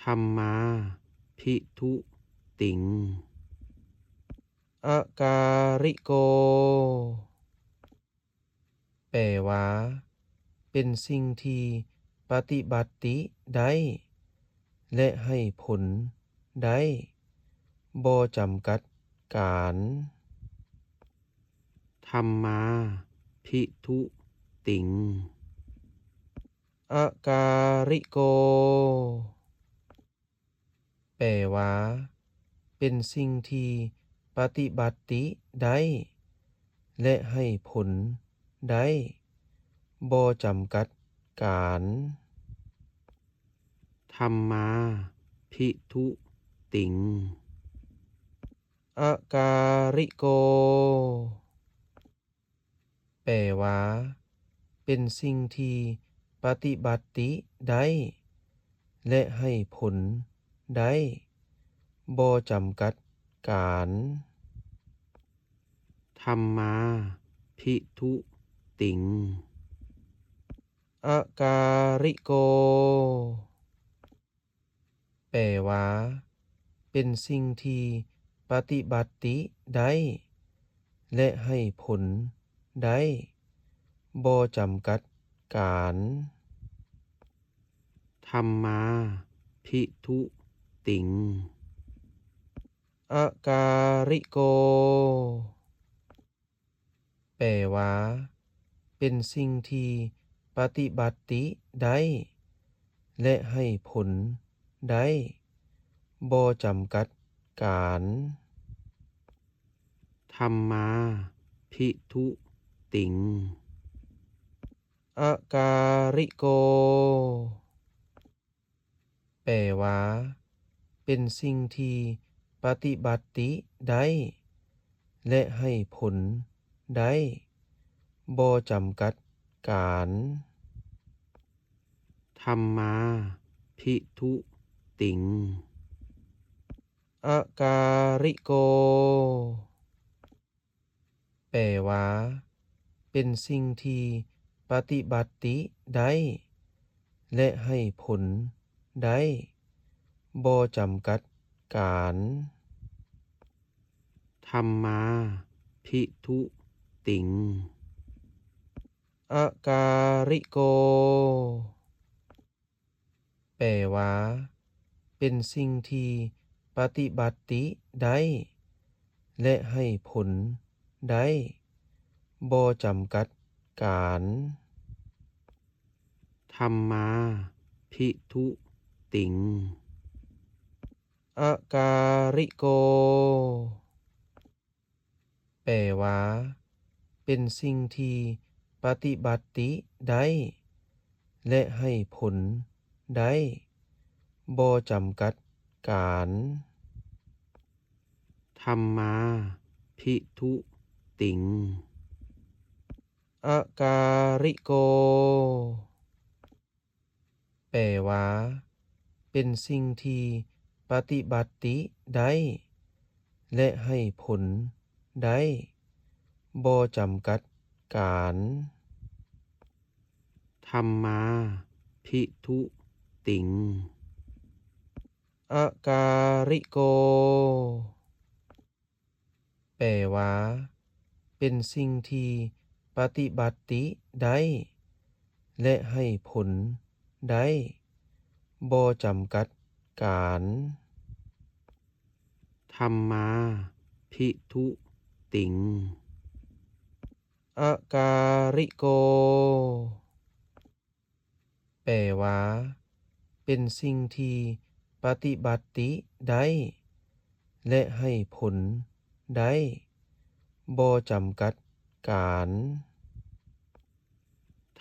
ທຳມາພິທຸຕິງ ອະກາລິໂກ ແປວ່າ ເປັນສິ່ງທີ່ປະຕິບັດຕິໄດ້ ແລະ ໃຫ້ຜົນໄດ້ ບໍ່ຈຳກັດການ. ທຳມາພິທຸຕິງ ອະກາລິໂກ ແປວ່າ ເປັນສິ່ງທີ່ປະຕິບັດຕິໄດ້ ແລະ ໃຫ້ຜົນໄດ້ ບໍ່ຈຳກັດການ. ທຳມາພິທຸຕິງ ອະກາລິໂກ ແປວ່າ ເປັນສິ່ງທີ່ປະຕິບັດຕິໄດ້ ແລະ ໃຫ້ຜົນໄດ້ ບໍ່ຈຳກັດການ. ທຳມາພິທຸຕິງ ອະກາລິໂກ ແປວ່າ ເປັນສິ່ງທີ່ປະຕິບັດຕິໄດ້ ແລະ ໃຫ້ຜົນໄດ້ ບໍ່ຈຳກັດການ. ທຳມາພິທຸຕິງ ອະກາລິໂກ ແປວ່າ ເປັນສິ່ງທີ່ປະຕິບັດຕິໄດ້ ແລະ ໃຫ້ຜົນໄດ້ ບໍ່ຈຳກັດການ. ທຳມາພິທຸຕິງ ອະກາລິໂກ ແປວ່າ ເປັນສິ່ງທີ່ປະຕິບັດຕິໄດ້ ແລະ ໃຫ້ຜົນໄດ້ ບໍ່ຈຳກັດການ. ທຳມາພິທຸຕິງ ອະກາລິໂກ ແປວ່າ ເປັນສິ່ງທີ່ປະຕິບັດຕິໄດ້ ແລະ ໃຫ້ຜົນໄດ້ ບໍ່ຈຳກັດການ. ທຳມາພິທຸຕິງ ອະກາລິໂກ ແປວ່າ ເປັນສິ່ງທີ່ປະຕິບັດຕິໄດ້ ແລະ ໃຫ້ຜົນໄດ້ ບໍ່ຈຳກັດການ. ທຳມາພິທຸຕິງ ອະກາລິໂກ ແປວ່າ ເປັນສິ່ງທີ່ປະຕິບັດຕິໄດ້ ແລະ ໃຫ້ຜົນໄດ້ ບໍ່ຈຳກັດການ. ທຳມາພິທຸຕິງ ອະກາລິໂກ ແປວ່າ ເປັນສິ່ງທີ່ປະຕິບັດຕິໄດ້ ແລະ ໃຫ້ຜົນໄດ້ ບໍ່ຈຳກັດການ. ທຳມາພິທຸຕິງ ອະກາລິໂກ ແປວ່າ ເປັນສິ່ງທີ່ປະຕິບັດຕິໄດ້ ແລະ ໃຫ້ຜົນໄດ້ ບໍ່ຈຳກັດການ. ທຳມາພິທຸຕິງ ອະກາລິໂກ ແປວ່າ ເປັນສິ່ງທີ່ປະຕິບັດຕິໄດ້ ແລະ ໃຫ້ຜົນໄດ້ ບໍ່ຈຳກັດການ.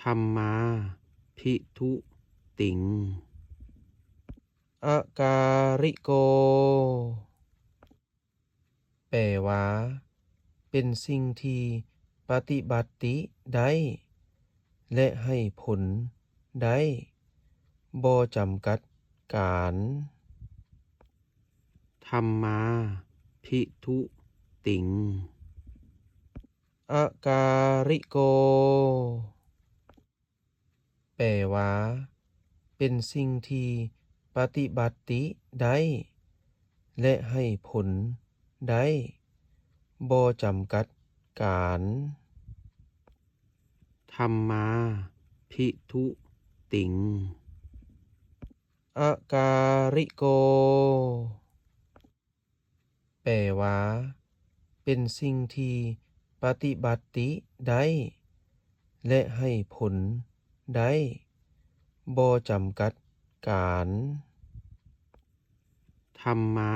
ທຳມາພິທຸຕິງ ອະກາລິໂກ ແປວ່າ ເປັນສິ່ງທີ່ປະຕິບັດຕິໄດ້ ແລະ ໃຫ້ຜົນໄດ້ ບໍ່ຈຳກັດການ. ທຳມາພິທຸຕິງ ອະກາລິໂກ ແປວ່າ ເປັນສິ່ງທີ່ ປະຕິບັດຕິໄດ້ ແລະ ໃຫ້ຜົນໄດ້ ບໍ່ຈຳກັດການ. ທຳມາພິທຸຕິງ ອະກາລິໂກ ແປວ່າ ເປັນສິ່ງທີ່ປະຕິບັດຕິໄດ້ ແລະ ໃຫ້ຜົນໄດ້ ບໍ່ຈຳກັດການ. ທຳມາ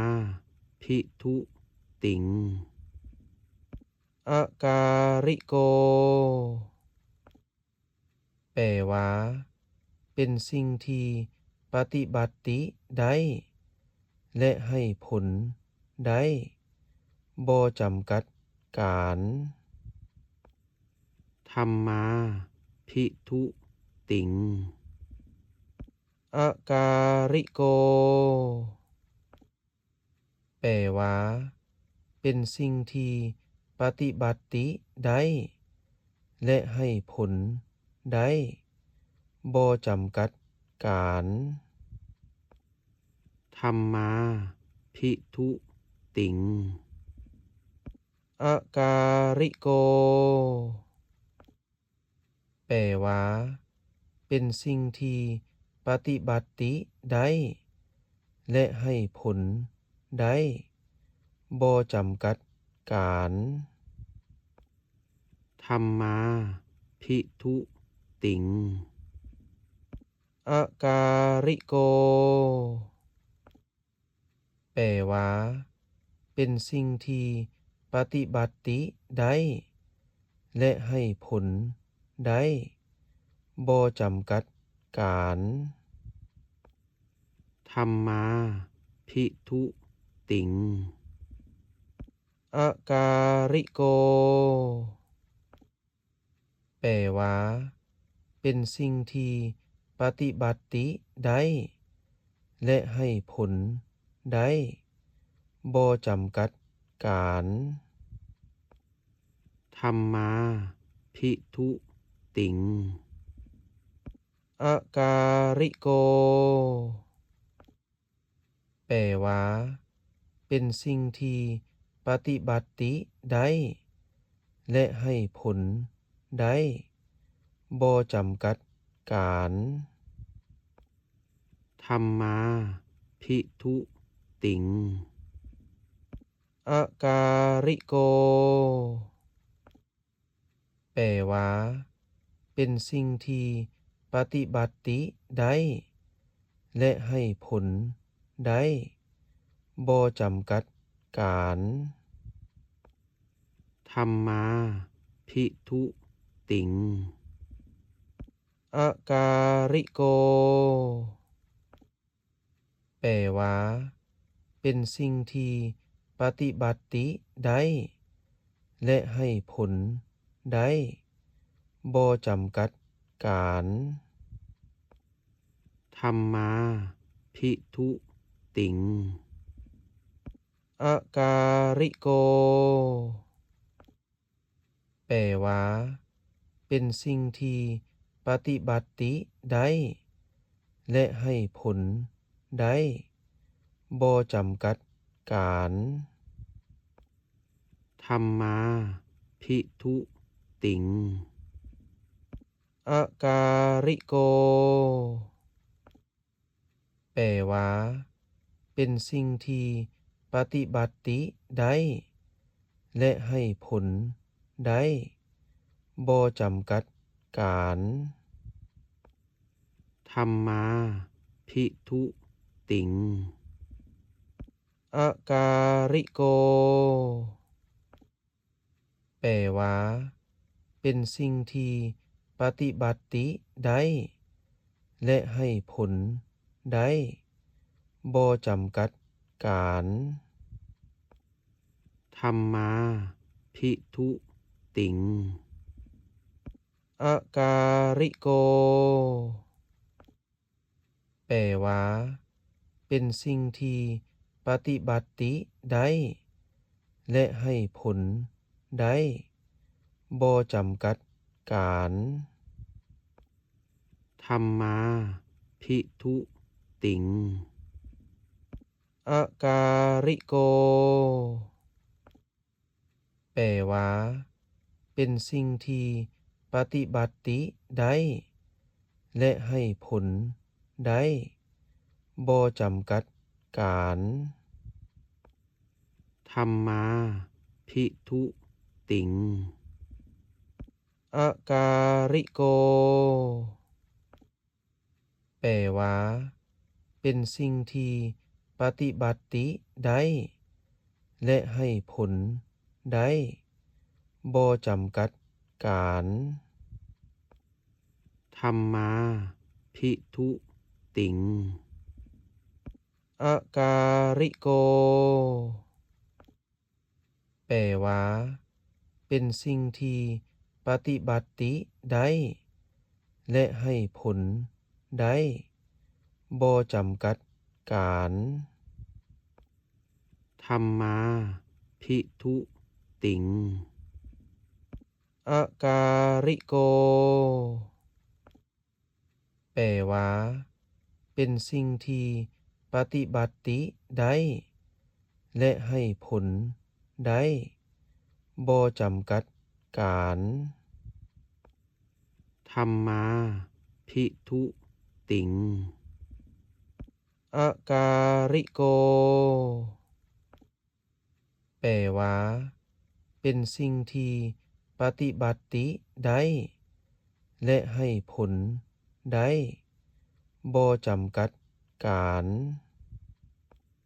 ພິທຸຕິງ ອະກາລິໂກ ແປວ່າ ເປັນສິ່ງທີ່ປະຕິບັດຕິໄດ້ ແລະ ໃຫ້ຜົນໄດ້ ບໍ່ຈຳກັດການ. ທຳມາພິທຸຕິງ ອະກາລິໂກ ແປວ່າ ເປັນສິ່ງທີ່ປະຕິບັດຕິໄດ້ ແລະ ໃຫ້ຜົນໄດ້ ບໍ່ຈຳກັດການ. ທຳມາພິທຸຕິງ ອະກາລິໂກ ແປວ່າ ເປັນສິ່ງທີ່ປະຕິບັດຕິໄດ້ ແລະ ໃຫ້ຜົນໄດ້ ບໍ່ຈຳກັດການ. ທຳມາພິທຸຕິງ ອະກາລິໂກ ແປວ່າ ເປັນສິ່ງທີ່ປະຕິບັດຕິໄດ້ ແລະ ໃຫ້ຜົນໄດ້ ບໍ່ຈຳກັດການ. ທຳມາພິທຸຕິງ ອະກາລິໂກ ແປວ່າ ເປັນສິ່ງທີ່ປະຕິບັດຕິໄດ້ ແລະ ໃຫ້ຜົນໄດ້ ບໍ່ຈຳກັດການ. ທຳມາພິທຸຕິງ ອະກາລິໂກ ແປວ່າ ເປັນສິ່ງທີ່ປະຕິບັດຕິໄດ້ ແລະ ໃຫ້ຜົນໄດ້ ບໍ່ຈຳກັດການ. ທຳມາພິທຸຕິງ ອະກາລິໂກ ແປວ່າ ເປັນສິ່ງທີ່ປະຕິບັດຕິໄດ້ ແລະ ໃຫ້ຜົນໄດ້ ບໍ່ຈຳກັດການ. ທຳມາພິທຸຕິງ ອະກາລິໂກ ແປວ່າ ເປັນສິ່ງທີ່ປະຕິບັດຕິໄດ້ ແລະ ໃຫ້ຜົນໄດ້ ບໍ່ຈຳກັດການ. ທຳມາພິທຸຕິງ ອະກາລິໂກ ແປວ່າ ເປັນສິ່ງທີ່ປະຕິບັດຕິໄດ້ ແລະ ໃຫ້ຜົນໄດ້ ບໍ່ຈຳກັດການ. ທຳມາພິທຸຕິງ ອະກາລິໂກ ແປວ່າ ເປັນສິ່ງທີ່ປະຕິບັດຕິໄດ້ ແລະ ໃຫ້ຜົນໄດ້ ບໍ່ຈຳກັດການ. ທຳມາພິທຸຕິງ ອະກາລິໂກ ແປວ່າ ເປັນສິ່ງທີ່ປະຕິບັດຕິໄດ້ ແລະ ໃຫ້ຜົນໄດ້ ບໍ່ຈຳກັດການ. ທຳມາພິທຸຕິງ ອະກາລິໂກ ແປວ່າ ເປັນສິ່ງທີ່ປະຕິບັດຕິໄດ້ ແລະ ໃຫ້ຜົນໄດ້ ບໍ່ຈຳກັດການ. ທຳມາພິທຸ ຕິງ ອາກາລິໂກ ແປວ່າ ເປັນສິ່ງທີ່ປະຕິບັດຕິໄດ້ ແລະ ໃຫ້ຜົນໄດ້ ບໍ່ຈຳກັດການ ທຳມາພິທຸຕິງ ອາກາລິໂກ ແປວ່າ ເປັນສິ່ງທີ່ປະຕິບັດຕິໄດ້ ແລະ ໃຫ້ຜົນໄດ້ ບໍ່ຈຳກັດການ ທຳມາພິທຸຕິງ ອາກາລິໂກ ແປວ່າ ເປັນສິ່ງທີ່ປະຕິບັດຕິໄດ້ ແລະ ໃຫ້ຜົນໄດ້ ບໍ່ຈຳກັດການ ທຳມາພິທຸຕິງ ອາກາລິໂກ ແປວ່າ ເປັນສິ່ງທີ່ປະຕິບັດຕິໄດ້ ແລະ ໃຫ້ຜົນໄດ້ ບໍ່ຈຳກັດການ ທຳມາພິທຸຕິງ ອາກາລິໂກ ແປວ່າ ເປັນສິ່ງທີ່ປະຕິບັດຕິໄດ້ ແລະ ໃຫ້ຜົນໄດ້ ບໍ່ຈຳກັດການ ທຳມາພິທຸ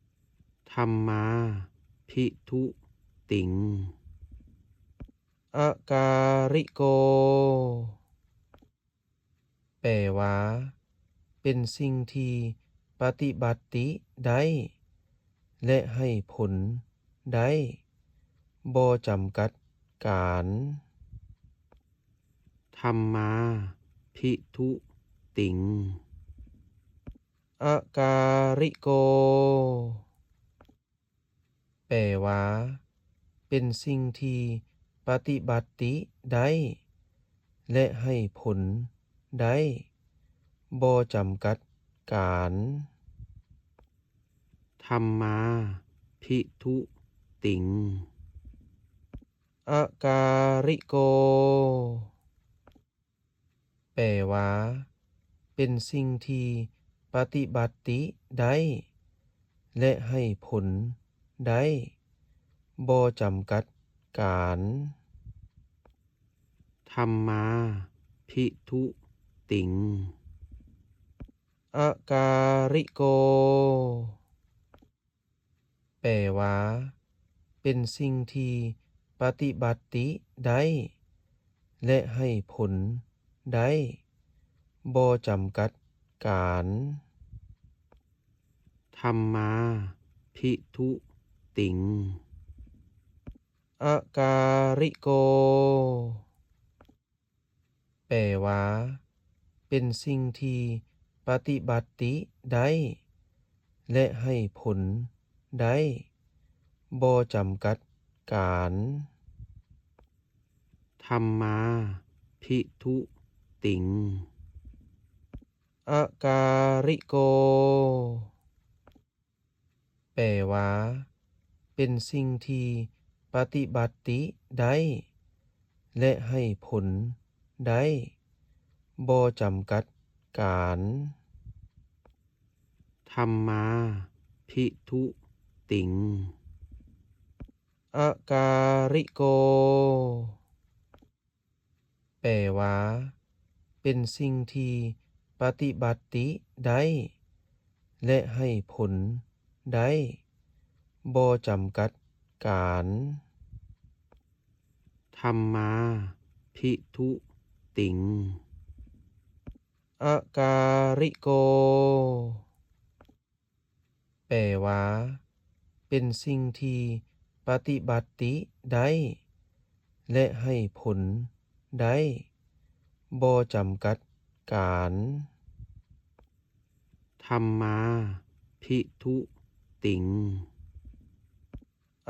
ຕິງ ອາກາລິໂກ ແປວ່າ ເປັນສິ່ງທີ່ປະຕິບັດຕິໄດ້ ແລະ ໃຫ້ຜົນໄດ້ ບໍ່ຈຳກັດການ ທຳມາພິທຸຕິງ ອາກາລິໂກ ແປວ່າ ເປັນສິ່ງທີ່ປະຕິບັດຕິໄດ້ ແລະ ໃຫ້ຜົນໄດ້ ບໍ່ຈຳກັດການ ທຳມາພິທຸຕິງ ອາກາລິໂກ ແປວ່າ ເປັນສິ່ງທີ່ປະຕິບັດຕິໄດ້ ແລະ ໃຫ້ຜົນໄດ້ ບໍ່ຈຳກັດການ ທຳມາພິທຸຕິງ ອາກາລິໂກ ແປວ່າ ເປັນສິ່ງທີ່ປະຕິບັດຕິໄດ້ ແລະ ໃຫ້ຜົນໄດ້ ບໍ່ຈຳກັດການ ທຳມາພິທຸຕິງ ອາກາລິໂກ ແປວ່າ ເປັນສິ່ງທີ່ປະຕິບັດຕິໄດ້ ແລະ ໃຫ້ຜົນໄດ້ ບໍ່ຈຳກັດການ ທຳມາພິທຸຕິງ ອາກາລິໂກ ແປວ່າ ເປັນສິ່ງທີ່ປະຕິບັດຕິໄດ້ ແລະ ໃຫ້ຜົນໄດ້ ບໍ່ຈຳກັດການ ທຳມາພິທຸຕິງ ອາກາລິໂກ ແປວ່າ ເປັນສິ່ງທີ່ປະຕິບັດຕິໄດ້ ແລະ ໃຫ້ຜົນໄດ້ ບໍ່ຈຳກັດການ ທຳມາພິທຸຕິງ ອາກາລິໂກ ແປວ່າ ເປັນສິ່ງທີ່ປະຕິບັດຕິໄດ້ ແລະ ໃຫ້ຜົນໄດ້ ບໍ່ຈຳກັດການ ທຳມາພິທຸຕິງ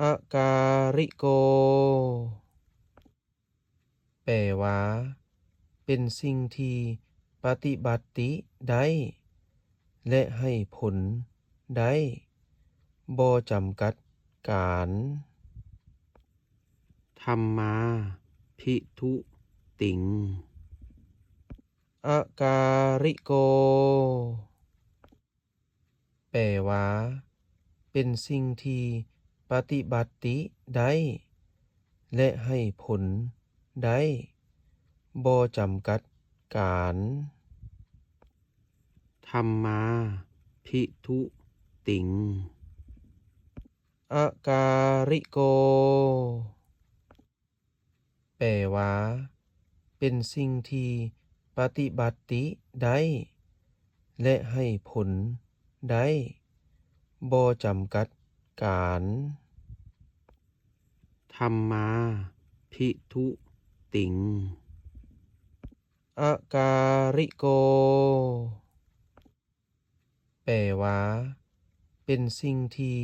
ອາກາລິໂກ ແປວ່າ ເປັນສິ່ງທີ່ປະຕິບັດຕິໄດ້ ແ ແລະໃຫ້ຜົນໄດ້ ບໍ່ຈຳກັດການ. ທຳມາພິທຸຕິງ ອະກາລິໂກ ແປວ່າ ເປັນສິ່ງທີ່ປະຕິບັດຕິໄດ້ ແລະໃຫ້ຜົນໄດ້ ບໍ່ຈຳກັດການ. ທຳມາພິທຸຕິງ ອະກາລິໂກ ແປວ່າ ເປັນສິ່ງທີ່ປະຕິບັດຕິໄດ້ ແລະໃຫ້ຜົນໄດ້ ບໍ່ຈຳກັດການ. ທຳມາພິທຸຕິງ ອະກາລິໂກ ແປວ່າ ເປັນສິ່ງທີ່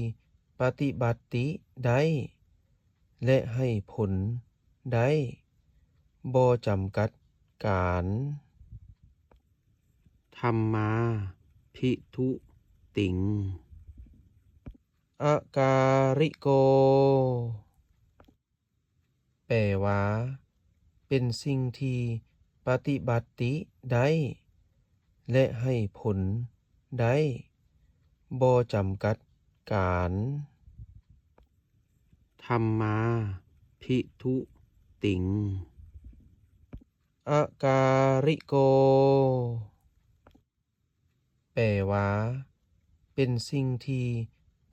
ປະຕິບັດຕິໄດ້ ແລະໃຫ້ຜົນໄດ້ ບໍ່ຈຳກັດການ. ທຳມາພິທຸຕິງ ອະກາລິໂກ ແປວ່າ ເປັນສິ່ງທີ່ປະຕິບັດຕິໄດ້ ແລະໃຫ້ຜົນໄດ້ ບໍ່ຈຳກັດການ. ທຳມາພິທຸຕິງ ອະກາລິໂກ ແປວ່າ ເປັນສິ່ງທີ່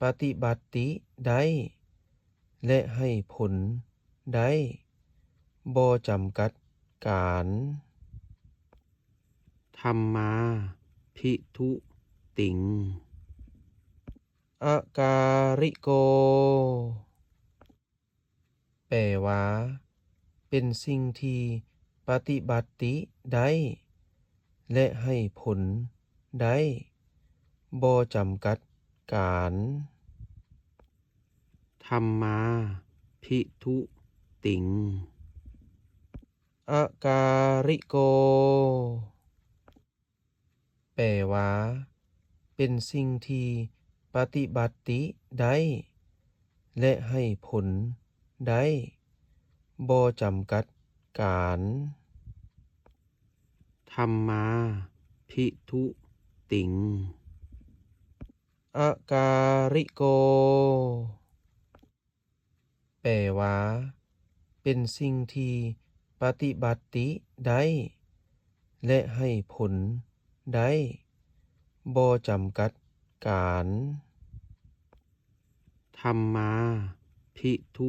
ປະຕິບັດຕິໄດ້ ແລະໃຫ້ຜົນໄດ້ ບໍ່ຈຳກັດການ. ທຳມາພິທຸຕິງ ອະກາລິໂກ ແປວ່າ ເປັນສິ່ງທີ່ປະຕິບັດຕິໄດ້ ແລະໃຫ້ຜົນໄດ້ ບໍ່ຈຳກັດການ. ທຳມາພິທຸຕິງ ອະກາລິໂກ ແປວ່າ ເປັນສິ່ງທີ່ປະຕິບັດຕິໄດ້ ແລະໃຫ້ຜົນໄດ້ ບໍ່ຈຳກັດການ. ທຳມາພິທຸຕິງ ອະກາລິໂກ ແປວ່າ ເປັນສິ່ງທີ່ປະຕິບັດຕິໄດ້ ແລະໃຫ້ຜົນໄດ້ ບໍ່ຈຳກັດການ. ທຳມາພິທຸ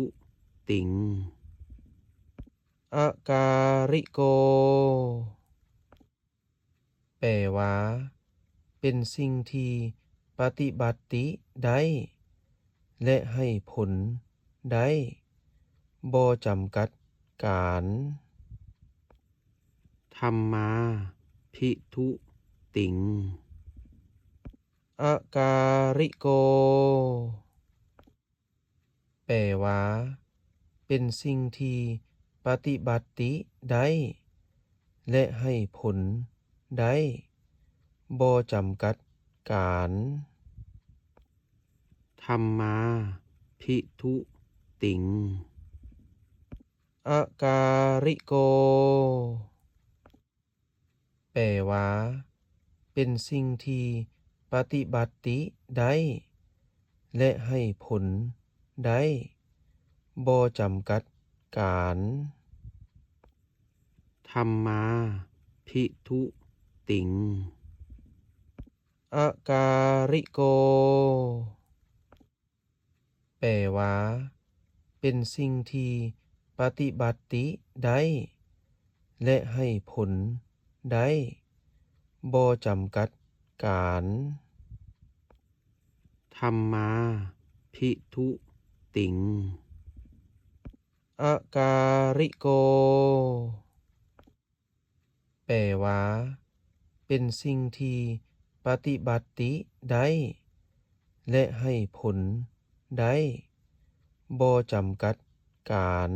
ຕິງ ອະກາລິໂກ ແປວ່າ ເປັນສິ່ງທີ່ປະຕິບັດຕິໄດ້ ແລະໃຫ້ຜົນໄດ້ ບໍ່ຈຳກັດການ. ທຳມາພິທຸຕິງ ອະກາລິໂກ ແປວ່າ ເປັນສິ່ງທີ່ປະຕິບັດຕິໄດ້ ແລະໃຫ້ຜົນໄດ້ ບໍ່ຈຳກັດການ. ທຳມາພິທຸຕິງ ອະກາລິໂກ ແປວ່າ ເປັນສິ່ງທີ່ປະຕິບັດຕິໄດ້ ແລະໃຫ້ຜົນໄດ້ ບໍ່ຈຳກັດການ. ທຳມາພິທຸຕິງ ອະກາລິໂກ ແປວ່າ ເປັນສິ່ງທີ່ປະຕິບັດຕິໄດ້ ແລະໃຫ້ຜົນໄດ້ ບໍ່ຈຳກັດການ. ທຳມາພິທຸຕິງ ອະກາລິໂກ ແປວ່າ ເປັນສິ່ງທີ່ປະຕິບັດຕິໄດ້ ແລະໃຫ້ຜົນໄດ້ ບໍ່ຈຳກັດການ.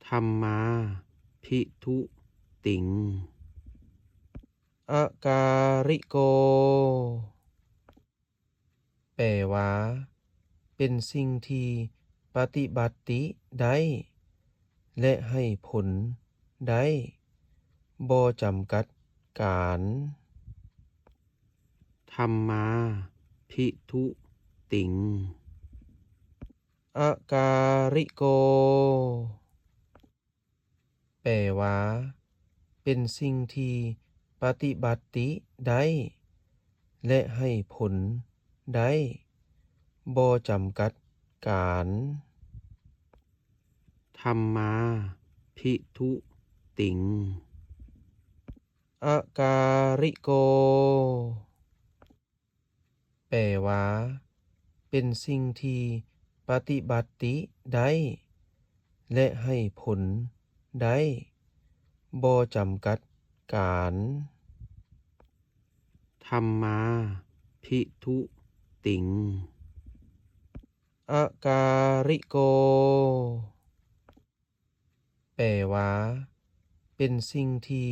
ທຳມາພິທຸຕິງ ອ ອະກາລິໂກ ແປວ່າ ເປັນສິ່ງທີ່ປະຕິບັດຕິໄດ້ ແລະ ໃຫ້ຜົນໄດ້ ບໍ່ຈຳກັດການ. ທຳມາພິທຸຕິງ ອະກາລິໂກ ແປວ່າ ເປັນສິ່ງທີ່ປະຕິບັດຕິໄດ້ ແລະ ໃຫ້ຜົນໄດ້ ບໍ່ຈຳກັດການ. ທຳມາພິທຸຕິງ ອະກາລິໂກ ແປວ່າ ເປັນສິ່ງທີ່ປະຕິບັດຕິໄດ້ ແລະ ໃຫ້ຜົນໄດ້ ບໍ່ຈຳກັດການ. ທຳມາພິທຸຕິງ ອະກາລິໂກ ແປວ່າ ເປັນສິ່ງທີ່